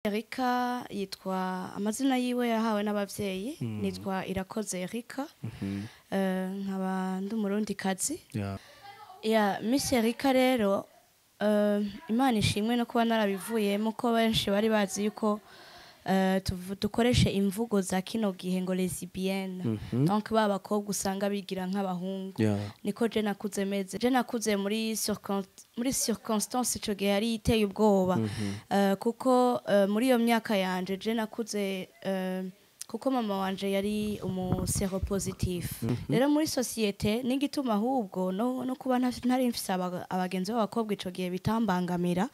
Erika yitwa amazina yiwe yahawe n'abavyeyi, nitwa Irakoze Erika. Nkaba ndi umurundikazi. Ya Miss Erika rero, Imana ishimwe no kuba narabivuyemo, ko benshi bari bazi yuko dukoreshe imvugo za kino gihe ngo lesbienne, donc ba bakobwa usanga bigira nk'abahungu. Niko je nakuze meze. Je nakuze muri circonstance ico gihe yari iteye ubwoba. Kuko muri iyo myaka yanje je nakuze, kuko mama wanje yari umu séropositif. Rero muri société n'igituma ahubwo no kuba ntari mfise abagenzi b'abakobwa ico gihe bitambangamira,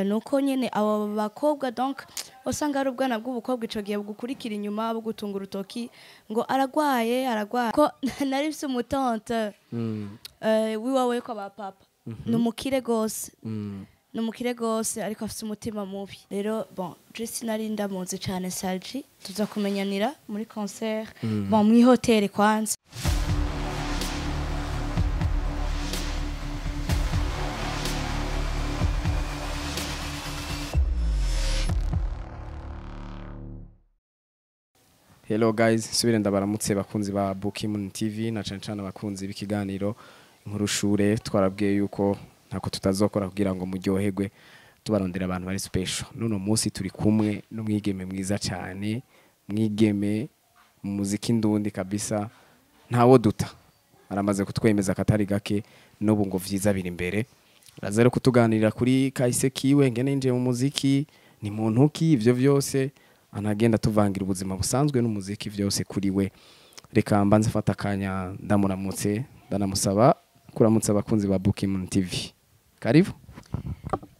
nuko nyene abo bakobwa, donc usanga ari ubwana bw'ubukobwa ico gihe bugukurikira inyuma, bugutunga urutoki ngo aragwaye, aragwaye. Ko nari mfise umu tante wiwawe ko ba papa ni umukire gose, ni umukire gose, ariko afise umutima mubi. Rero bon, je sinari ndamuzi cane Salji, tuza kumenyanira muri concert, bon, mw'ihoteli kwanza. Hello guys, subire ndabaramutse bakunzi ba Bukimon TV na cane cane abakunzi b'ikiganiro Inkuru Shure. Twarabwiye yuko ntako tutazokora kugira ngo muryoherwe, tubarondera abantu bari special. Nuno munsi turi kumwe n'umwigeme mwiza cyane, mwigeme mu muziki ndundi kabisa, ntawo duta. Aramaze kutwemeza akatari gake, n'ubu ngo vyiza biri imbere. Araza rero kutuganirira kuri kahise kiwe, ngene yinjiye mu muziki, ni muntu ki, ivyo vyose anagenda tuvangira ubuzima busanzwe n'umuziki vyose kuri we. Reka mbanze mfata akanya ndamuramutse, ndanamusaba kuramutsa abakunzi ba Bukimon TV. Karibu.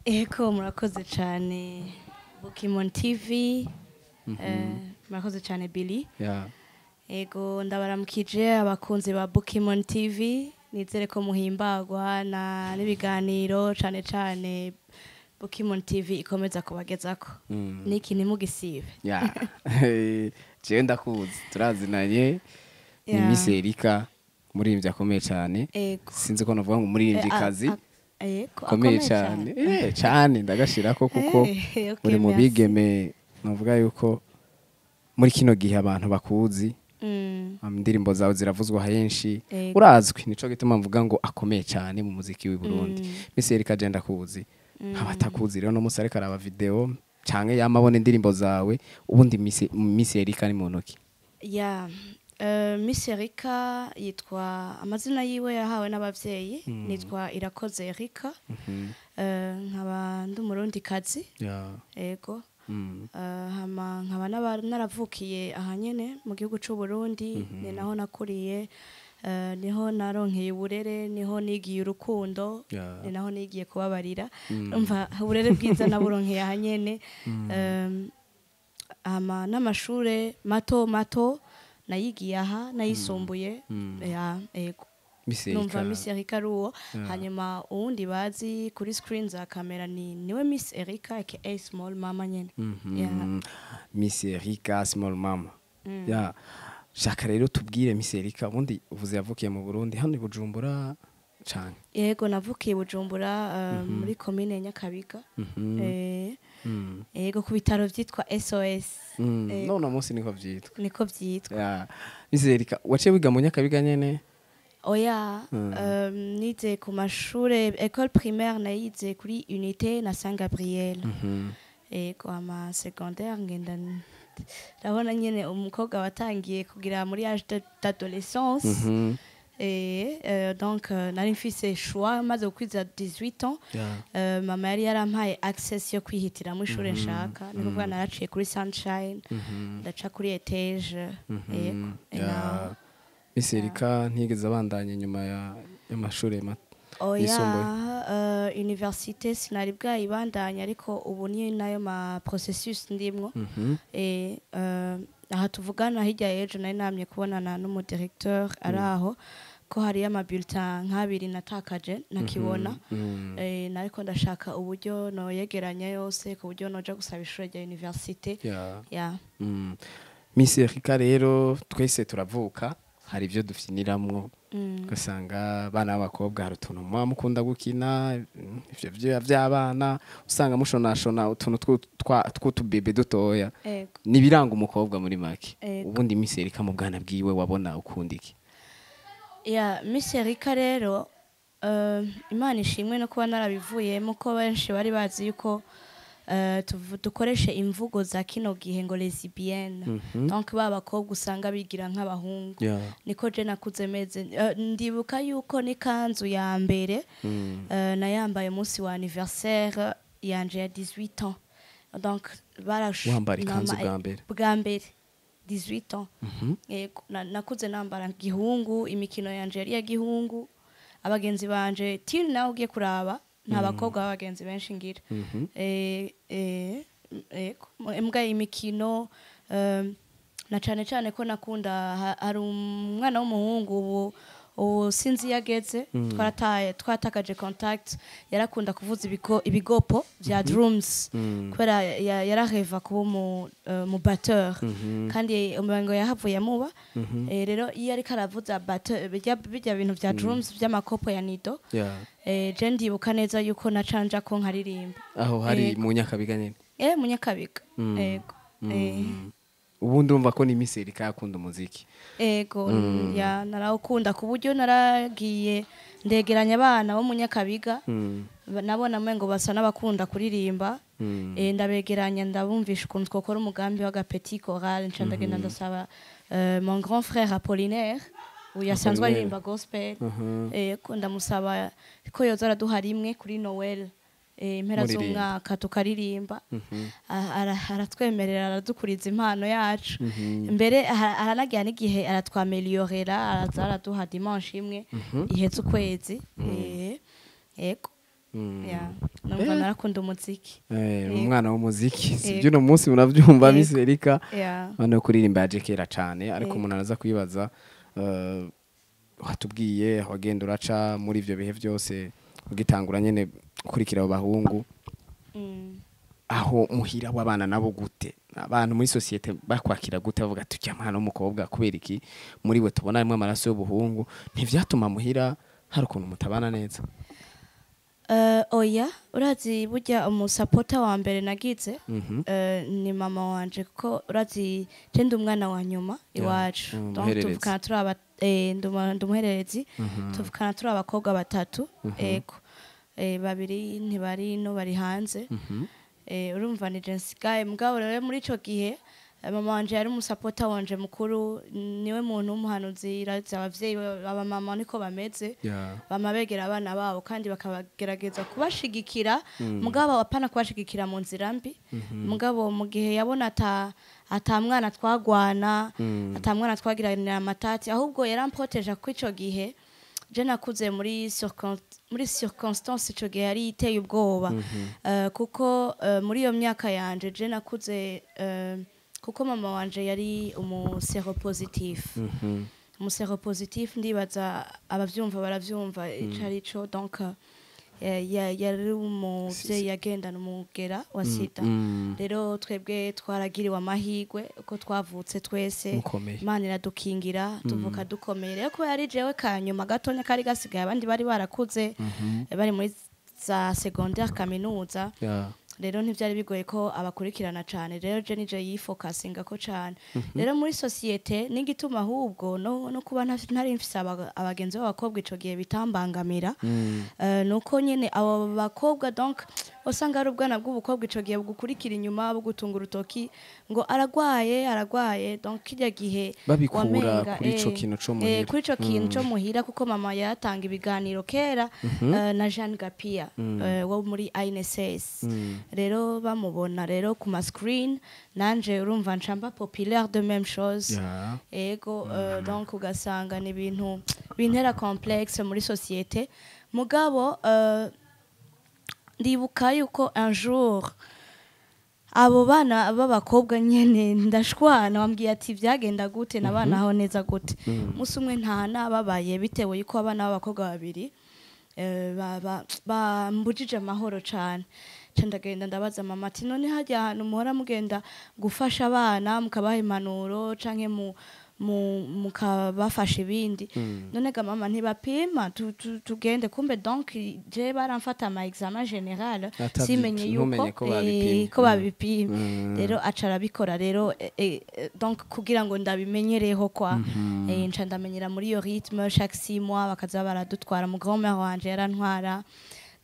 Eko, murakoze cyane Bukimon TV. Murakoze cyane Billy. Ego, ndabaramukije abakunzi ba Bukimon TV, nizere ko muhimbagwa na n'ibiganiro cane cane Bukimon TV ikomeza kubagezako. Niki ntimugisibe. Jewe ndakuzi, turazinanye. Ni Miss Erika, umuririmbyi akomeye cyane. Sinzi ko navuga ngo umuririmbyikazi. Ego, akomeye cyane. Cyane ndagashirako kuko uri mu Merci. bigeme navuga yuko muri kino gihe abantu bakuzi. Indirimbo zawe ziravuzwa henshi. Urazwi, nico gituma mvuga ngo akomeye cyane mu muziki w'i Burundi. Miss Erika, je ndakuzi. Nk'abatakuzi rero no musi ariko araba video canke yamabona indirimbo zawe, ubundi Miss Erika ni muntu ki? Ya, Miss Erika yitwa amazina yiwe yahawe n'abavyeyi, nitwa Irakoze Erika. Nkaba ndi umurundikazi. Ego. Hama nkaba naravukiye aha nyene mu gihugu c'u Burundi, ni naho nakuriye, niho naronkeye uburere, niho nigiye urukundo, ni naho nigiye kubabarira. Umva, uburere bwiza naburonkeye aha nyene. Hama n'amashure mato mato nayigiye aha, nayisumbuye. Ya, ego. Miss Numva Erika. Miss Erika ari uwo. Hanyuma uwundi bazi kuri screen za kamera ni niwe Miss Erika aka Small Mama nyene. Yeah. Miss Erika Small Mama. Ya. Shaka rero tubwire Miss Erika, ubundi uvuze yavukiye mu Burundi, hano i Bujumbura canke? Yego, navukiye i Bujumbura, muri komine Nyakabiga. Yego, ku bitaro vyitwa SOS. None munsi niko vyitwa? Niko vyitwa. Ya. Miss Erika, waciye wiga mu Nyakabiga nyene? Oya, nize ku mashure, école primaire nayize kuri Unité na Saint Gabriel. Ego, ama secondaire ngenda ndabona nyene umukobwa watangiye kugira muri âge d'adolescence. Et donc nari mfise choix maze gukwiza 18 ans. Mama yari yarampaye access yo kwihitiramo ishure nshaka, ni kuvuga naraciye kuri Sunshine, ndaca kuri Etage. Yego. Miss Erika ntigeze abandanya inyuma y'amashure Oya, yisumbuye? Université sinari bwayibandanya, ariko ubu ni nayo ma processus ndimwo. Aha tuvugana hirya y'ejo nari namye kubonana n'umu directeur ari aho, ko hariyo ama bulletin nk'abiri natakaje nakibona. Nariko ndashaka uburyo noyegeranya yose ku buryo noja gusaba ishure rya université. Ya. Miss Erika rero, twese turavuka. Hari ibyo dufiniramwo, ugasanga abana b'abakobwa hari utuntu muba mukunda gukina, ivyo vy'abana, usanga mushonashona utuntu tw'utubebe dutoya. Nibiranga umukobwa muri make. Ubundi Miss Erika mu bwana bwiwe wabona ukunda iki? Ya, Miss Erika rero, Imana ishimwe no kuba narabivuyemo, ko benshi bari bazi yuko dukoreshe imvugo za kino gihe ngo lesbienne, donc ba bakobwa usanga bigira nk'abahungu. Niko je nakuze meze. Ndibuka yuko n'ikanzu ya mbere nayambaye umunsi wa anniversaire yanje ya 18 ans, donc Wambara ikanzu mama- bwa mbere? Bwa mbere, 18 ans. Yego, nakuze nambara gihungu, imikino yanje yari iya gihungu. Abagenzi banje till nawe ugiye kuraba, nta bakobwa b'abagenzi benshi ngira. Yego, mbwa imikino, na cane cane ko nakunda hari umwana w'umuhungu, ubu sinzi iyo ageze, twarataye, twatakaje contact. Yarakunda kuvuza ibigopo vya drums, kubera yarareva kuba umu batteur, kandi umengo yahavuye amuba. Rero iyo ariko aravuza batteur, bijya bintu vya drums vy'amakopo ya nido, je ndibuka neza yuko nacanja ko nkaririmba. Aho hari Yego. mu Nyakabiga nyene? Mu Nyakabiga, yego. Ubundi urumva ko ni Miss Erika yakunda umuziki. Ego, ya, narawukunda ku buryo naragiye ndegeranya abana bo mu Nyakabiga, nabona ngo basa n'abakunda kuririmba. Ndabegeranya, ndabumvisha ukuntu twakora umugambi w'aga petit chorale. Nca ndagenda ndasaba mon grand frère Apollinaire, uyu asanzwe Apollinaire. aririmba gospel. Ko ndamusaba ko yoza araduha rimwe kuri Noel, impera Muririmba. z'umwaka, tukaririmba. Aratwemerera, aradukuriza impano yacu. Mbere aranagira n'igihe aratwameliorera, araza araduha dimanche imwe ihetse ukwezi. Yego. Ya, numva narakunda umuziki. Umwana w'umuziki, si Yego. by'uno munsi murabyumva. Yego. Miss Erika hano kuririmba yaje kera cane, ariko umuntu araza kwibaza, watubwiye wagenda uraca muri ivyo bihe byose ugitangura nyene ukurikira abo bahungu, aho muhira w'abana nabo gute? Abantu muri société bakwakira gute, bavuga ati ujya mwana w'umukobwa, kubera iki muri we tubona harimo amaraso y'ubuhungu? Ntivyatuma muhira hari ukuntu mutabana neza? Oya, urazi burya umusapota wa mbere nagize ni mama wanje, kuko urazi je ndi umwana wa nyuma iwacu. Donc Umuhererezi. tuvukana turi aba ndi umuhererezi. Tuvukana turi abakobwa batatu. Ego, babiri ntibari no bari hanze. Urumva ni je nsigaye. Mugabo rero muri ico gihe, mama wanje yari umusapota wanje mukuru, niwe muntu w'umuhanuzi. Urazi abavyeyi, abamama niko bameze, bama begera abana babo kandi bakabagerageza kubashigikira, mugabo apana kubashigikira mu nzira mbi. Mugabo mu gihe yabona ata mwana twagwana, ata mwana twagiranira amatati, ahubwo yaramproteja, kuko ico gihe je nakuze muri circonstance ico gihe yari iteye ubwoba. Kuko muri iyo myaka yanje je nakuze, kuko mama wanje yari umu séropositif. Umu séropositif, ndibaza abavyumva baravyumva ico ari co. Donc yari umuvyeyi yagendana umugera wa sida. Rero twebwe twaragiriwe amahirwe uko twavutse twese, Mukomeye. Imana iradukingira, tuvuka dukomeye. Rero kubera ari jewe kanyuma gatonya kari gasigaye, abandi bari barakuze, bari muri za secondaire, kaminuza. Rero ntivyari bigoye ko abakurikirana cane. Rero je nije yifokasinga ko cane. Rero muri société n'igituma ahubwo no kuba ntari mfise abagenzi b'abakobwa ico gihe bitambangamira, nuko nyene abo bakobwa, donc usanga ari ubwana bw'ubukobwa ico gihe bugukurikira inyuma, bugutunga urutoki ngo aragwaye, aragwaye. Donc kirya gihe Babikura wamenga, kuri ico kintu co muhira. Kuri ico kintu co muhira, kuko mama yaratanga ibiganiro kera, na Jeanne Gapia, wo muri INSS. Rero bamubona rero ku ma screen, nanje urumva ncamba populaire de même chose. Ego, donc ugasanga ni ibintu bintera complexe muri société. Mugabo ndibuka yuko un jour abo bana b'abakobwa nyene ndashwana, wambwiye ati byagenda gute nabana aho neza gute. Umunsi umwe nta nababaye bitewe yuko abana b'abakobwa babiri bambujije amahoro cane. Nca ndagenda ndabaza mama ati: "None harya hantu muhora mugenda gufasha abana, mukabaha impanuro canke mu Mukabafasha ibindi. None ga mama, ntibapima, tugende. Kumbe donc je baramfata ama examen général, simenye yuko ntumenye ko babipimye. Ko babipimye. Rero aca arabikora rero, donc kugira ngo ndabimenyereho kwa, nca ndamenyera muri iyo rythme. Chaque 6 mois bakaza baradutwara, mu grand-mère wanje yarantwara.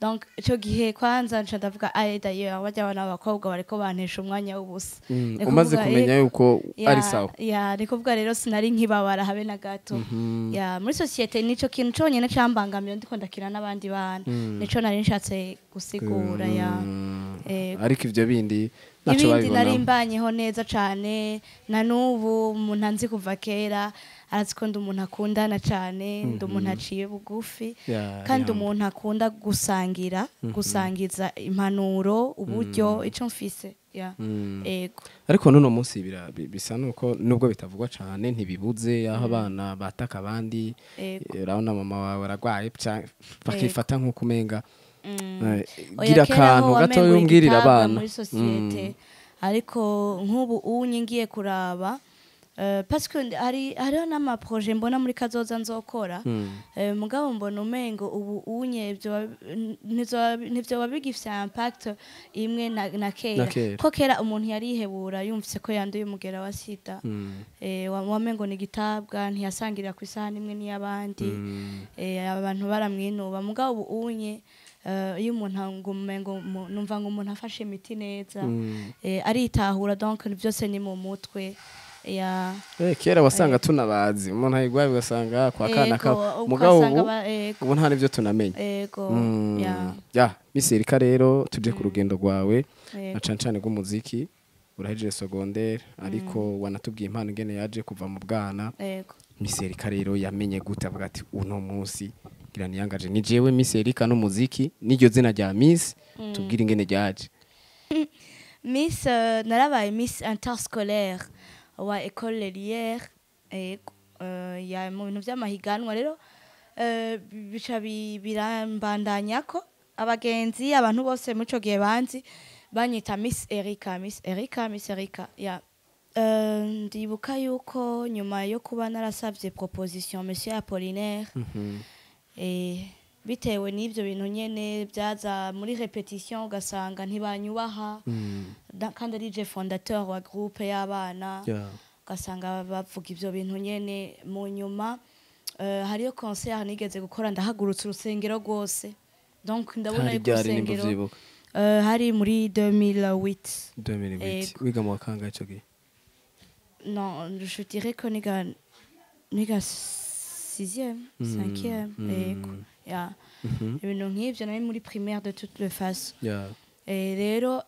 Donc ico gihe kwanza nca ndavuga: "Aye, d'ailleurs barya bana b'abakobwa bariko bantesha umwanya w'ubusa." Ni Umaze kuvuga, kumenya yuko ari sawa. Ya, ni kuvuga rero sinari nkibabara habe na gato. Ya, muri société nico kintu conyene cambangamiye ndiko ndakina n'abandi bana, nico nari nshatse gusigura, ya. Ariko ivyo bindi ntaco Ibindi nari babibonamo. mbanyeho neza cane. Na n'ubu umuntu anzi kuva kera arazi ko ndi umuntu akundana cane, ndi umuntu aciye bugufi, kandi umuntu akunda gusangira, gusangiza impanuro, uburyo, ico mfise, ya. Ego. Ariko nuno munsi bisa nuko nubwo bitavugwa cane, ntibibuze aho abana bataka abandi. Urabona mama wawe aragwaye, bakifata nk'uko umenga Oya, gira kera akantu ho gato wamengo umbwirira igitabwa abana. muri société. Ariko nk'ubu unye ngiye kuraba, parce que hariho n'ama projets mbona muri kazoza nzokora. Mugabo mbona umengo ubu unye ntivyoba bigifise impact imwe na kera. Na kera. Ko kera umuntu yarihebura yumvise ko yanduye umugera wa sida. Wamengo ni igitabwa, ntiyasangirira ku isahani imwe n'iy'abandi. Abantu baramwinuba. Mugabo ubu unye, iyo umuntu ngo numva ngo umuntu afashe imiti neza, aritahura. Donc byose ni mu mutwe, ya. Kera wasanga tunabazi umuntu ayigwaye, ugasanga kwa kana ka mugabo ugasanga ubu ego. Ubu nta nivyo tunamenya. Ego, ya. Ya, Miss Erika, rero tuje ku rugendo rwawe Ego. na cane cane rw'umuziki. Urahejeje secondaire, ariko wanatubwiye impano ingene yaje kuva mu bwana. Ego. Miss Erika rero yamenye gute avuga ati: "Uno munsi ngira niyangaje, ni jewe Miss Erika n'umuziki"? N'iryo zina rya Miss, tubwire ingene ryaje. Miss, narabaye Miss interscolaire wa école Lelière. Ego, ya, mu bintu by'amahiganwa rero, bica birambandanyako abagenzi, abantu bose muri ico gihe banzi banyita Miss Erika, Miss Erika, Miss Erika, ya. Ndibuka yuko nyuma yo kuba narasavye proposition Monsieur Apollinaire, bitewe n'ivyo bintu nyene byaza muri répétition, ugasanga ntibanyubaha. Kandi ari je fondateur wa groupe y'abana, ugasanga bavuga ivyo bintu nyene. Mu nyuma, hariyo concert nigeze gukora, ndahagurutse urusengero rwose. Donc ndabona Hari yuko ryari nimba urusengero uvyibuka? Hari muri 2008. 2008? Ego. Wiga mu wa kangahe ico gihe? Non, je dirais que niga sixième, cinquième, ego, ya, ibintu nk'ivyo. Nari muri primaire de toutes les façons. Rero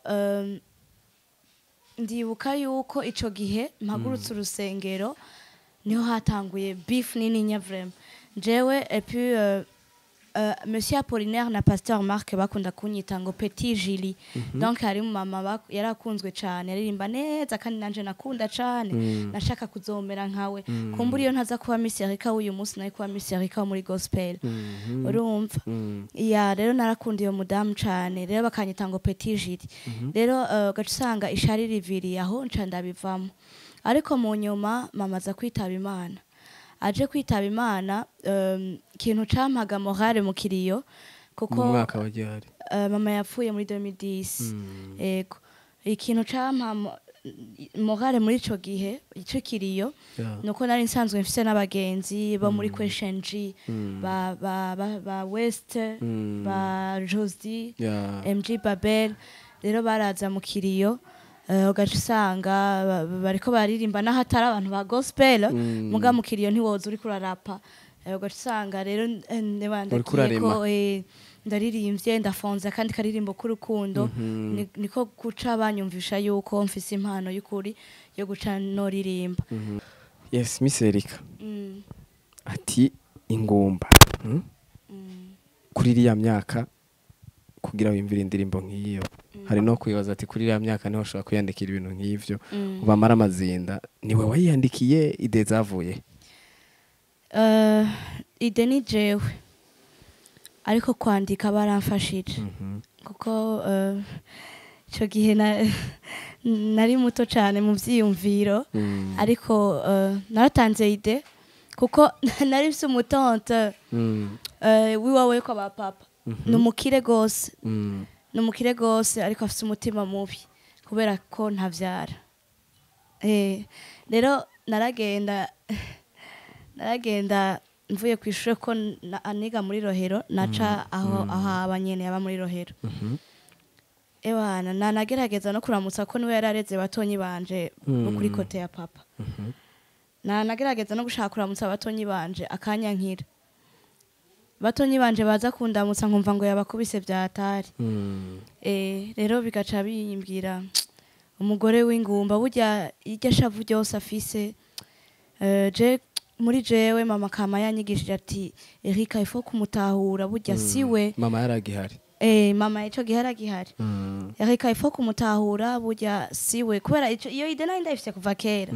ndibuka yuko ico gihe mpagurutse urusengero niho hatanguye beef nini nya vraiment jewe. Et puis Monsieur Apollinaire na Pasteur Marc bakunda kunyita ngo Petit Julie. Donc hari mama yarakunzwe cane, yaririmba neza, kandi nanje nakunda cane, nashaka kuzomera nkawe. Kumbura iyo ntaza kuba Miss Erika w'uyu munsi, nari kuba Miss Erika wo muri gospel, urumva? Ya, rero narakunda iyo mudamu cane. Rero bakanyita ngo Petit Julie. Rero ugaca usanga ishari riviriye aho, nca ndabivamo. Ariko mu nyuma mama aza kwitaba Imana. Aje kwitaba Imana, ikintu campaga morale mu kiriyo, kuko Mu mwaka wa ryari? Mama yapfuye muri 2010. Ego, ikintu campa morale muri ico gihe ico kiriyo, nuko nari nsanzwe mfise n'abagenzi bo muri Question G, ba West, ba Josi, MG Babel. Rero baraza mu kiriyo, ugaca usanga bariko baririmba n'ahatari abantu ba gospel. Muga mu kiriyo ntiwoza uriko urarapa. Ugaca usanga rero neba Uriko ndagiye ko urarema. Ndaririmbye, ndafonze akandi karirimbo k'urukundo. Niko guca banyumvisha yuko mfise impano y'ukuri yo guca noririmba. Yes, Miss Erika, ati ingumba, Kuri iriya myaka kugira wiyumvire indirimbo nk'iyo, hari no kwibaza ati: "Kuri iriya myaka niho ushobora kwiyandikira ibintu nk'ivyo?" Ubamara amazinda, niwe wayiyandikiye? Idées zavuye? Idée ni jewe, ariko kwandika baramfashije, kuko ico gihe Nari muto cyane mu vyiyumviro, ariko naratanze idée kuko nari mfise umu tante wiwawe kwa ba papa, ni umukire gose, ni umukire gose, ariko afise umutima mubi kubera ko ntavyara. Rero naragenda mvuye ku ishure, ko aniga muri Rohero, naca aho aba nyene, yaba muri Rohero. Ewana, nanagerageza no kuramutsa ko niwe yarareze batonyi banje bo kuri côté ya papa. Nanagerageza no gushaka kuramutsa batonyi banje, akanyankira. Batonyi banje baza kundamutsa, nkumva ngo yabakubise vyatari. Rero bigaca bimbwira umugore w'ingumba, burya iryo shavu ryose afise. Je muri jewe mama kama yanyigishije ati: "Erika, ifo kumutahura, burya siwe." Mama yaragihari? Mama ico gihe yaragihari. "Erika, ifo kumutahura, burya siwe." Kubera ico, iyo idée nari ndayifise kuva kera.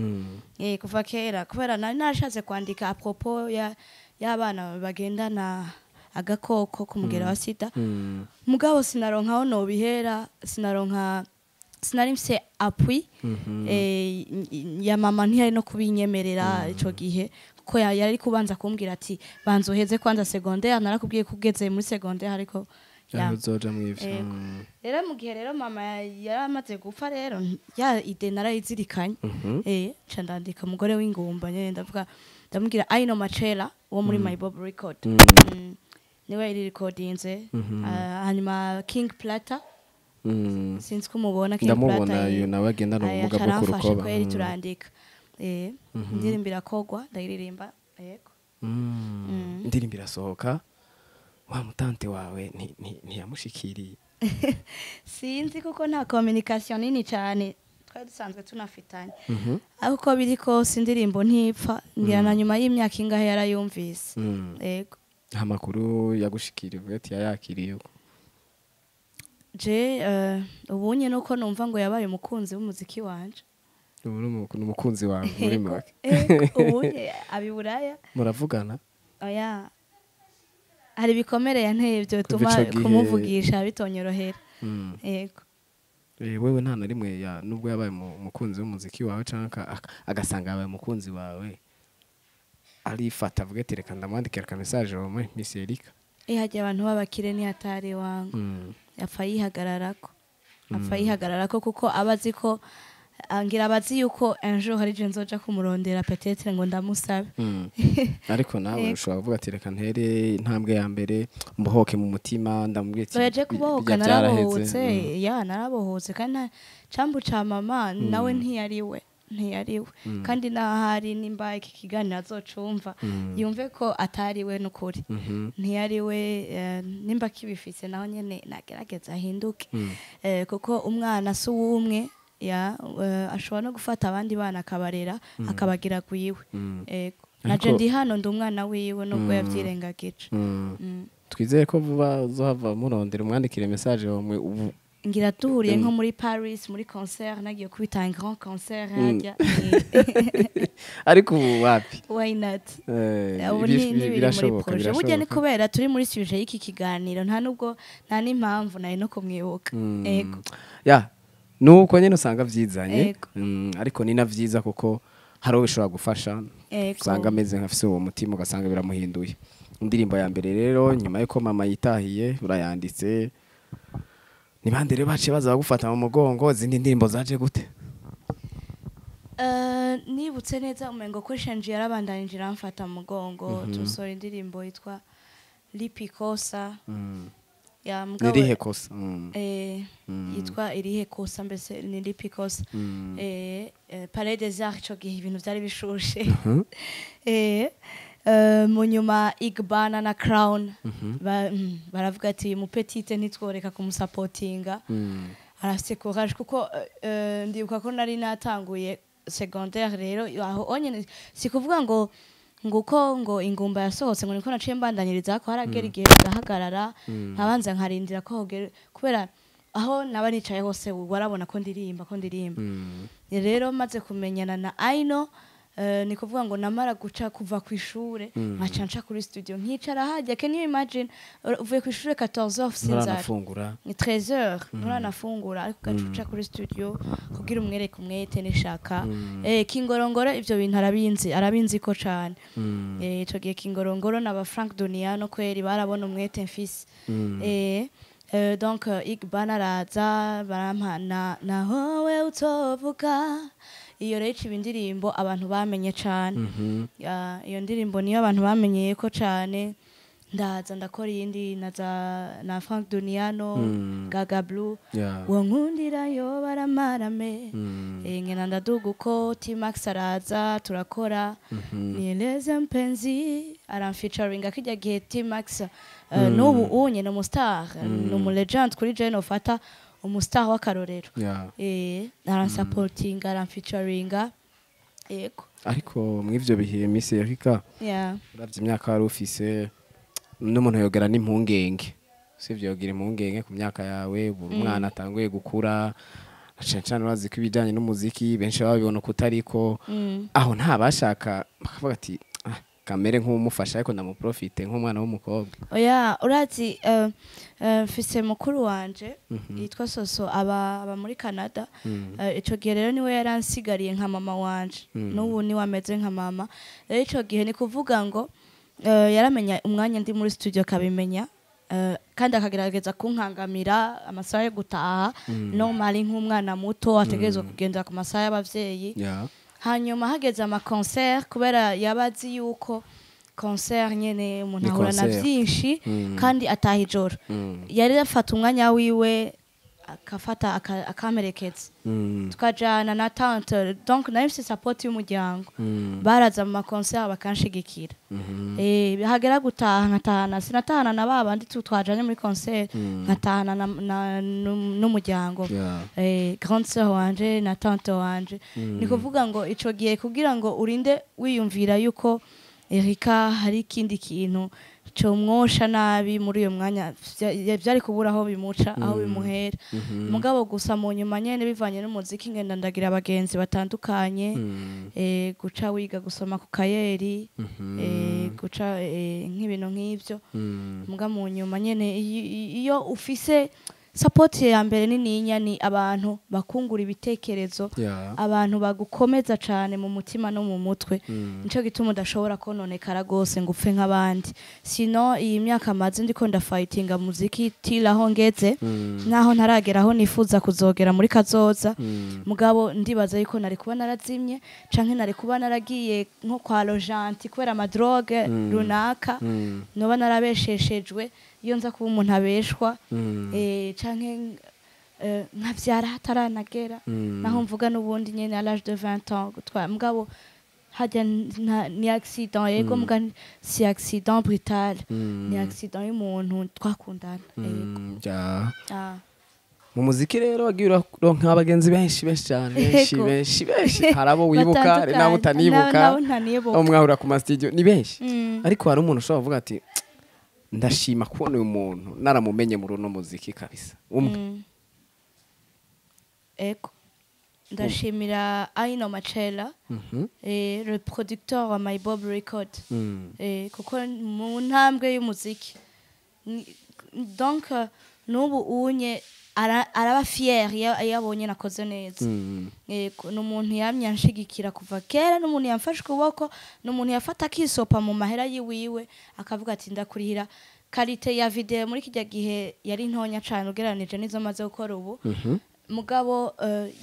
Kuva kera, kubera nari narashatse kwandika à propos ya y'abana bagendana agakoko k'umugera wa sida. Mugabo sinaronka aho nobihera, sinaronka, sinari mfise appui ya mama, ntiyari no kubinyemerera ico gihe, kuko yari kubanza kumbwira ati: "Banza uheze kwanza secondaire, narakubwiye ko ugeze muri secondaire." Ariko ya. Aho uzoja mw'ivyo. Ego. Rero mu gihe rero mama yari amaze gupfa, rero ya idée narayizirikanye. Ca ndandika umugore w'ingumba nyene, ndavuga, ndamubwira Aino Machela wo muri My Bob Record. Niwe yari recordinze. Hanyuma King Plata, sinzi ko umubona, King Ndamubona. Plata. Uyu nawe agendana Aya, ubumuga bwo ku aramfasha rukoba. kweri. Turandika, indirimbo irakogwa, ndayiririmba, yego. Indirimbo irasohoka, wa mu tante wawe ntiyamushikiriye? Sinzi, kuko nta communication nini cyane twari dusanzwe tunafitanye, ariko uko biri kose indirimbo ntipfa, ngira na nyuma y'imyaka ingahe yarayumvise. Yego. Nta makuru yagushikiriye uvuga ati yayakiriye uko? Je ubunye nuko numva ngo yabaye umukunzi w'umuziki wanje. Ubu ni umukunzi wawe muri make? Ego, ubunye abiburaya. Muravugana? Oya, hari ibikomere yanteye byotuma Kuva ico gihe- kumuvugisha bitonyorohera. Yego. Wewe nta na rimwe ya nubwo yabaye umukunzi w'umuziki wawe canke agasanga yabaye umukunzi wawe, arifata avuga ati: "Reka ndamwandikira aka message wa muri Miss Erika"? Hajya abantu b'abakire ni hatari wangu. Apfa yihagararako, apfa yihagararako, kuko aba azi ko ngira abazi yuko un jour hari je nzoja kumurondera, peut-être ngo ndamusabe. Ariko nawe Yego. ushobora kuvuga ati: "Reka ntere intambwe ya mbere, mbohoke mu mutima, ndamubwira ati Oya, je kubohoka bijya byaraheze." narabohotse. Ya, narabohotse, kandi cambu ca mama nawe ntiyariwe, ntiyariwe, kandi n'ahari nimba iki kiganiro azocumva, yumve ko atariwe n'ukuri. Ntiyariwe. Nimba kibifise naho nyene nagerageza ahinduke. Kuko umwana si uw'umwe, ya ashobora no gufata abandi bana akabarera, akabagira gwiwe. Ego. Naje ndi hano, ndi umwana wiwe nubwo yavyirengagije. Twizere ko vuba uzohava murondera, umwandikire message wamwe ubu. Ngira duhuriye nko muri Paris muri concert, nagiye kubita un grand concert harya. Ariko ubu wapi? Why not? Ubu ntibiri muri Birashoboka. projet burya, ni Birashoboka. kubera turi muri sujet y'iki kiganiro, nta nubwo nta n'impamvu nari no kumwibuka. Ego. Ya, nuko nyine usanga vyizanye. Ego. Ariko ni na vyiza kuko hari uwo bishobora gufasha. Ego. Usanga ameze nk'afise uwo mutima, ugasanga biramuhinduye. Indirimbo ya mbere rero nyuma yuko mama yitahiye urayanditse, ni bande rero baciye baza bagufata mu mugongo? Izindi ndirimbo zaje gute? Nibutse neza, umengo ko Shenji yarabandanije iramfata mu mugongo, tusohora indirimbo yitwa Lipi Kosa. Ya, mugabo Nirihe kosa? Yitwa Irihe Kosa, mbese ni Lipi Kosa. Palais des Arts, ico gihe ibintu vyari bishushe. Mu nyuma Igbana na Crown baravuga ati: "Mu petite ntitworeka kumusapotinga, arafise courage." Kuko ndibuka ko nari natanguye secondaire rero aho onyene, si kuvuga ngo uko ngo ingumba yasohotse ngo niko naciye mbandanyiriza ko, haragera igihe bigahagarara, nkabanza nkarindira ko hogera, kubera aho naba nicaye hose warabona ko ndirimba, ko ndirimba. Rero maze kumenyana na Aino. Ni kuvuga ngo namara guca kuva ku ishure, nkaca nca kuri studio, nkicara hajya. Can you imagine, uvuye ku ishure 14h ufise inzara, Nturanafungura. Ni 13h, nturanafungura, ariko ugaca uca kuri studio kugira umwereke umwete n'ishaka. Kingorongoro ivyo bintu arabinzi, arabinzi ko cane. Ico gihe Kingorongoro na ba Frank Doniano kweri barabona umwete mfise. Donc Igban araza, barampa na "Howe utovuga". Iyo rero iciba indirimbo abantu bamenye cane. Ya, iyo ndirimbo niyo abantu bamenyeye ko cane. Ndaza ndakora iyindi naza na Frank Doniano, Gaga Blue, "Wonkundira yo baramarame". Ngena ndaduga uko, T-Max araza turakora "Nieleze mpenzi", aramfeaturinga. Kijya gihe T-Max, n'ubu unye ni umustar, ni umulegend kuri Jane, ofata umustar w'akarorero. Aransapotinga, aramfeaturinga, yego. Ariko mw'ivyo bihe, Miss Erika, uravye imyaka wari ufise, n'umuntu yogera n'impungenge, sivyo? Yogira impungenge ku myaka yawe, buri umwana atanguye gukura, cane cane urazi ko ibijanye n'umuziki benshi baba babibona uko utariko. Aho nta bashaka bakavuga ati: "Ah, kamere nk'umufasha, ariko ndamuprofite nk'umwana w'umukobwa"? Oya, urazi, mfise mukuru wanje yitwa Soso, aba muri Canada. Ico gihe rero niwe yaransigariye nka mama wanje, n'ubu niwe ameze nka mama. Rero ico gihe ni kuvuga ngo yaramenya umwanya ndi muri studio, akabimenya, kandi akagerageza kunkangamira amasaha yo gutaha, normal nk'umwana muto ategerezwa kugendera ku masaha y'abavyeyi. Hanyuma hageze amaconcert, kubera yaba azi yuko concert nyene umuntu Ni ahura na concert. vyinshi kandi ataha ijoro, yari afata umwanya wiwe, akafata akamperekeza, tukajana na tante. Donc nari mfise support y'umuryango, baraza mu maconcert bakanshigikira. Hagera gutaha nkatahana, sinatahana na ba bandi twajanye muri concert, nkatahana n'umuryango, grande sœur wanje na tante wanje. Ni kuvuga ngo ico gihe kugira ngo urinde wiyumvira yuko Erika hari ikindi kintu comwosha nabi muri uyo mwanya, vyari kubura aho bimuca, aho bimuhera. Mugabo gusa mu nyuma nyene, bivanye n'umuziki, ngenda ndagira abagenzi batandukanye. Guca wiga gusoma ku kayeri, guca nk'ibintu nk'ivyo. Muga mu nyuma nyene, iyo ufise support ya mbere nininya, ni abantu bakungura ibitekerezo, abantu bagukomeza cane mu mutima no mu mutwe, nico gituma udashobora kononekara gose ngo upfe nk'abandi. Sino iyi myaka maze ndiko ndafightinga muziki till aho ngeze, naho ntaragera aho nifuza kuzogera muri kazoza, mugabo ndibaza yuko nari kuba narazimye canke nari kuba naragiye nko kwa Rojanti kubera amadrogue runaka, noba narabesheshejwe iyo nza kuba umuntu abeshwa, canke nkavyara hataranagera. Naho mvuga n'ubundi nyene à l'âge de 20 ans gutwara, mugabo hajya ni accident, yego, muga si accident brutal, ni accident y'umuntu twakundana, yego. Ah. Mu muziki rero wagiye uraronka abagenzi benshi, benshi cyane, benshi, benshi benshi. Hari abo wibuka, hari n'abo utanibuka, N'abo ntanibuka. Abo mwahurira ku masitidiyo ni benshi. Ariko hari umuntu ushobora kuvuga ati: "Ndashima kubona uyu muntu naramumenye muri uno muziki kabisa", umwe. Ego, ndashimira Aino Machela, le producteur wa My Bob Record, kuko mu ntambwe y'umuziki donc n'ubu unye araba fier iyo abonye nakoze neza. Yego, ni umuntu yamye anshigikira kuva kera, ni umuntu yamfashe ukuboko, ni umuntu yafata akisopa mu mahera yiwiwe, akavuga ati: "Ndakurihira qualité ya video." Muri kijya gihe yari ntonya cane ugereranije n'izo maze gukora ubu, mugabo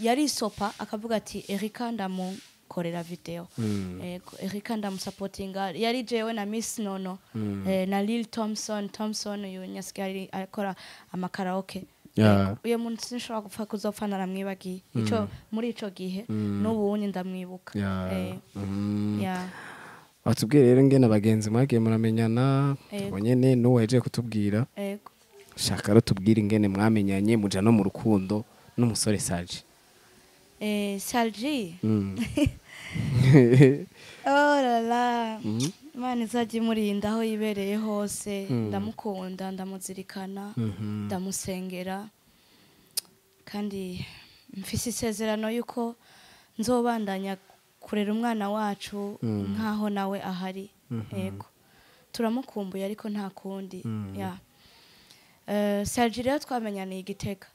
yarisopa akavuga ati: "Erika ndamukorera video." Yego, Erika ndamusapotinga. Yari jewe na Miss Nono, na Lil Thompson. Thompson uyu nyasigaye akora amakaraoke. Uyo muntu sinshobora gupfa kuzopfa naramwibagiye ico muri ico gihe, n'ubu unye ndamwibuka. Watubwiye rero ingene abagenzi mwagiye muramenyana. Yego. Abo nyene n'uwo yagiye kutubwira. Yego. Shaka rero tubwire ingene mwamenyanye, muja no mu rukundo n'umusore Saji. Salji. Oh la la, Imana izajya imurinda aho yibereye hose. Ndamukunda, ndamuzirikana, ndamusengera, kandi mfise isezerano yuko nzobandanya. Kurera umwana wacu nkaho nawe ahari. Yego, turamukumbuye, ariko nta kundi. Ya. Sergi rero twamenyaniye i Gitega.